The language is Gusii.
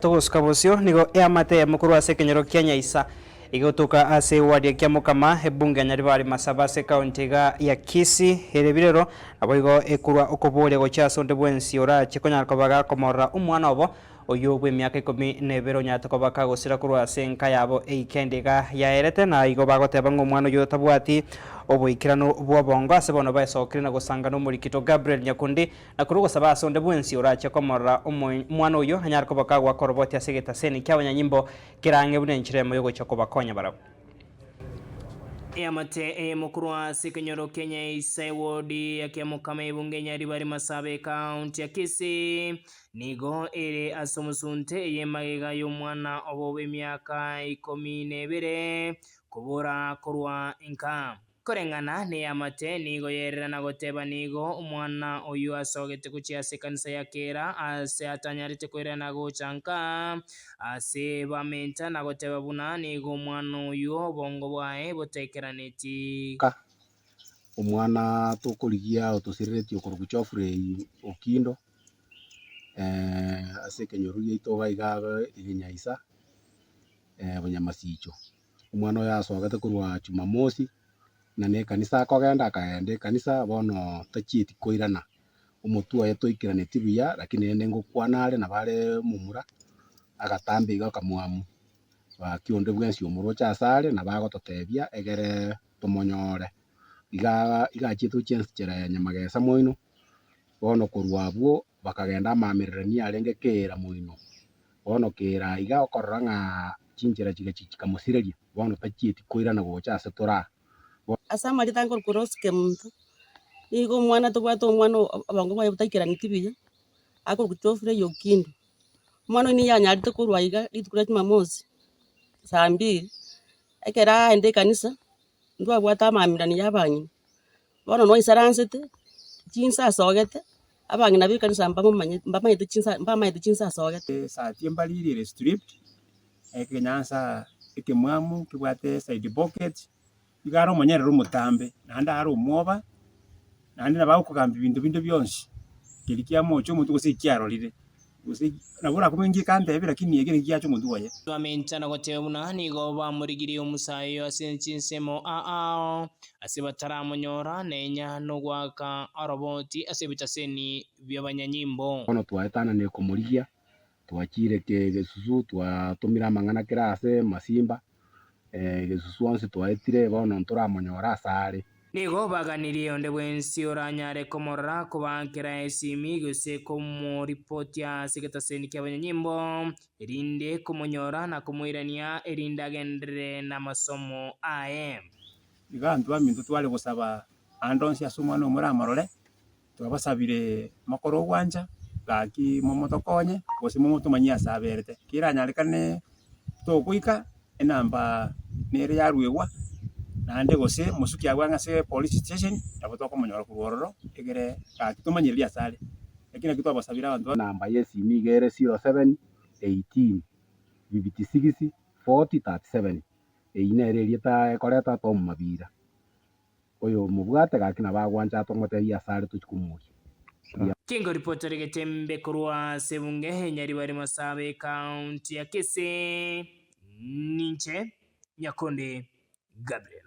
Togosuka bosio nigo eamate eyemo korwa ase ekenyoro kia Nyaisa egotoka ase eward ya Kiamokama, ebunge ya Nyaribari Masaba ase ekaunti iga ya Kisii ere birero naboigo ekorwa okoboria gochia ase onde bwensi orache konyara koba gakomorora omwana obo oyio bw'emiaka ikomi na ebere onyarete koba kagosira korwa ase enka yabo eikendi iga yaerete na igo bagoteba ng'a omwana oyio tabwati oboikeranu bw'obongo ase bono baesokire na gosanga nomorikito Gabriel Nyakundi Na korwa ogosaba ase onde bwensi orache komorora omwana oyio anyare koba kagoaka oroboti ase egetaseni ki'abanyanyimbo kere ang'e buna enchera eyemo y'ogochia kobakonya barabwo. Eamate eyemo korwa ase ekenyoro kia Nyaisa ewodi ya Kiamokama ebunge Nyaribari Masaaba ekaunti ya Kisii nigo ere ase omosunte eye magega y'omwana obo bw'emiaka ikomi na ebere kobora korwa inka. Koreng'ana neamate, nigo yerera na goteba nigo omwana oyio asogete gochia ase ekanisa ya kera aase atanyarete koirana gocha nka ase bamenta na goteba buna nigo omwana oyio obongo bwaye botaikeraneti. Ka omwana tokorigia otosireretie okorokwa Geoffrey Okindo, ase ekenyoro giaito iga iga Nyaisa, Bonyamasicho. Omwana oyo asogete korwa Jumamosi, na ne ekanisa akogenda, akagenda ekanisa bono tachieti koirana, omotwe oye toikeraneti buya lakini rende ngokwana are nabo are omomura, agatamba iga akamwamu, gaki onde bwensi omoroche ase are nabo agototebia egere tomonyore. Iga iga achiete gochia enchera ya Nyamagesa moino, bono korwa abwo bakagenda amaamererania arenge keera moino. Bono kera aiga okorora ng'a chinchera chigachi chikamosireria, bono tachieti koirana gocha ase tore aa. Ase amarieta nkorokwa Rose Kemunto, nigo omwana tobwate omwana obongo bwaye botaikeraneti buya, akorokwa Geoffrey Okindo. Omwana oyio nigo anyarete korwa aiga rituko ria jumamosi, saa mbili, ekero aenda ekanisa, ntwabwate amaamererania ya abang'ina. Bono noisaransete, chinsa asogete, abang'ina b'ekanisa mbamomanyete mbamanyete chinsa mbamaete chinsa asogete. Esati embariri ere stripped, ekenyansa ekemwamu kebwate side pocket, iga are omonyerere omotambe, naende are omwoba, naende nabo agokogambia ebinto binde bionsi, keria kiamocha omotwe gose ekiarorire. Gose nabo orakumie nki ekantebi lakini eke naki giacha omotwe oye. Bamenta na goteba buna nigo bamorigirie omusae oyo ase chinsemo ao ase bataramonyora, nenya nogoaka oroboti ase ebitaseni bi'abanyanyimbo. Bono twaetananire komorigia, twachire gesusu, twatomire amang'ana kera ase masimba, Gesusu onsi twaetire, bono ntoramonyore asare. Nigo baganirie onde bwensi oranyare komorora, kobaakera esimi, gose komoripotia ase egetaseni ki'abanyanyimbo, erinde komonyora na komoirania, erinde agenderere namasomo aye. Iga abanto baminto tware gosaba ande onsi ase omwana oyo moramorore, Twabasabire mokore ogwancha, gaki momotokonye, gose momotomanyie ase aberete. Keranyarekane togoika, enamba nere yaruegwa, naende gose mosuke agwo ang'e ase police station, nabo tokomonyora korwa ororo, egere gaki tomanyererie ase are. Eki nakio twabasabire abanto ba. Enamba y'esimi iga ere 07 18 56 40 37. Eyio nere erieta ekoreta Tom Mabira. Oyomobwate gaki nabo agwancha atomotebie asare tochie komoria. Mbuya. Kengoripotere getembe korwa ase ebunge Nyaribari Masaaba ekaunti ya Kisii, ninche Nyakundi Gabriel.